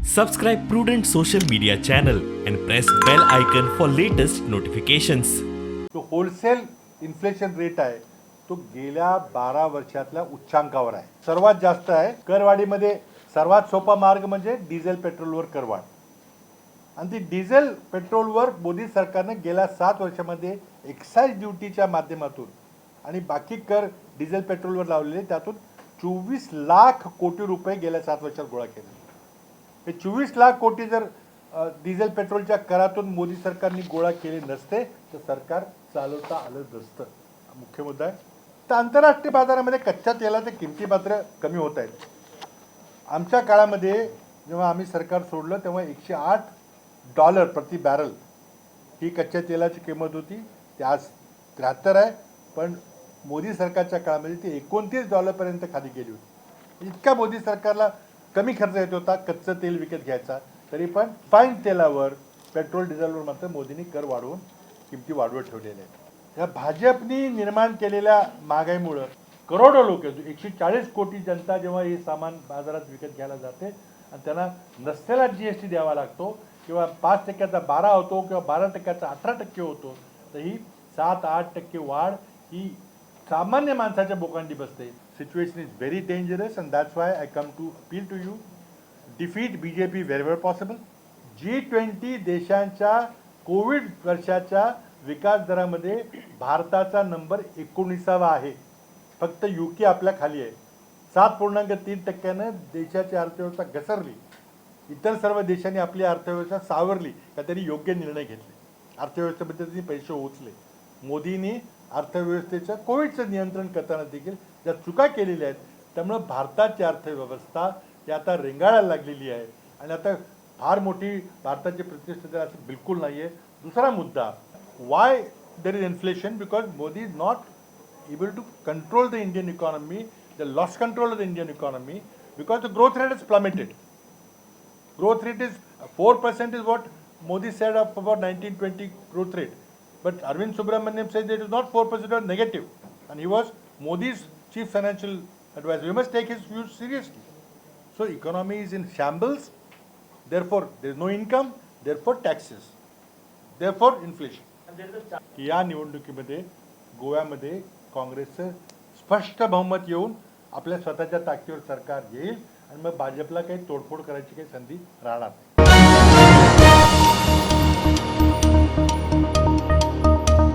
Subscribe Prudent social media channel and press bell icon for latest notifications. जो wholesale inflation rate आहे, तो गेल्या 12 वर्षातल्या उच्चांकावर आहे, सर्वात जास्त आहे. करवाढीमध्ये सर्वात सोपा मार्ग म्हणजे डिझेल पेट्रोलवर करवाढ आणि ती डिझेल पेट्रोलवर मोदी सरकारने गेल्या 7 वर्षामध्ये एक्साईज ड्युटीच्या माध्यमातून आणि बाकी कर डिझेल पेट्रोलवर लावलेले, त्यातून 24 लाख कोटी रुपये गेल्या 7 वर्षात गोळा केले. हे 24 लाख कोटी जर डिझेल पेट्रोलच्या करातून मोदी सरकारने गोळा केले नसते, तर सरकार चालवता आलं नसतं. हा मुख्य मुद्दा आहे. तर आंतरराष्ट्रीय बाजारामध्ये कच्च्या तेलाच्या किमती मात्र कमी होत आहेत. आमच्या काळामध्ये जेव्हा आम्ही सरकार सोडलं, तेव्हा 108 डॉलर प्रति बॅरल ही कच्च्या तेलाची किंमत होती. ती आज 73 आहे. पण मोदी सरकारच्या काळामध्ये ती 29 डॉलरपर्यंत खाली गेली होती. इतका मोदी सरकारला कमी खर्च येत होता कच्चं तेल विकत घ्यायचा. तरी पण रिफाईन तेलावर, पेट्रोल डिझेलवर मात्र मोदींनी कर वाढवून किमती वाढवत ठेवलेल्या आहेत. या भाजपनी निर्माण केलेल्या महागाईमुळं करोडो लोक, 140 कोटी जनता जेव्हा हे सामान बाजारात विकत घ्यायला जाते आणि त्यांना नसलेला जीएसटी द्यावा लागतो किंवा 5 टक्क्याचा 12 होतो किंवा 12 टक्क्याचा 18% होतो, तर ही 7-8% वाढ ही सामान्य माणसाच्या बोकांडी बसते. Situation is very dangerous and that's why I come to appeal to you, defeat BJP wherever possible. G20 देशांच्या कोविड वर्षाच्या विकास दरामध्ये भारताचा नंबर 19वा आहे. फक्त युके आपल्या खाली आहे. 7.3 टक्क्यानं देशाची अर्थव्यवस्था घसरली. इतर सर्व देशांनी आपली अर्थव्यवस्था सावरली का त्यांनी योग्य निर्णय घेतले, अर्थव्यवस्थेमध्ये त्यांनी पैसे ओतले. मोदींनी अर्थव्यवस्थेचं कोविडचं नियंत्रण करताना देखील ज्या चुका केलेल्या आहेत, त्यामुळं भारताची अर्थव्यवस्था ही आता रेंगाळायला लागलेली आहे आणि आता फार मोठी भारताची प्रतिष्ठा असं बिलकुल नाही आहे. दुसरा मुद्दा, why there is inflation? Because Modi is not able to control the Indian economy, they lost control of the Indian economy because the growth rate has plummeted. Growth rate is 4% is what Modi said of about 1920 growth rate. But Arvind Subramanian said it is not 4% or negative. And he was Modi's chief financial advisor. We must take his views seriously. So economy is in shambles. Therefore, there is no income. Therefore, taxes. Therefore, inflation. की या निवडणुकीमध्ये गोव्यामध्ये काँग्रेसचं स्पष्ट बहुमत येऊन आपल्या स्वतःच्या ताकदीवर सरकार येईल आणि मग भाजपला काही तोडफोड करायची काही संधी राहणार नाही.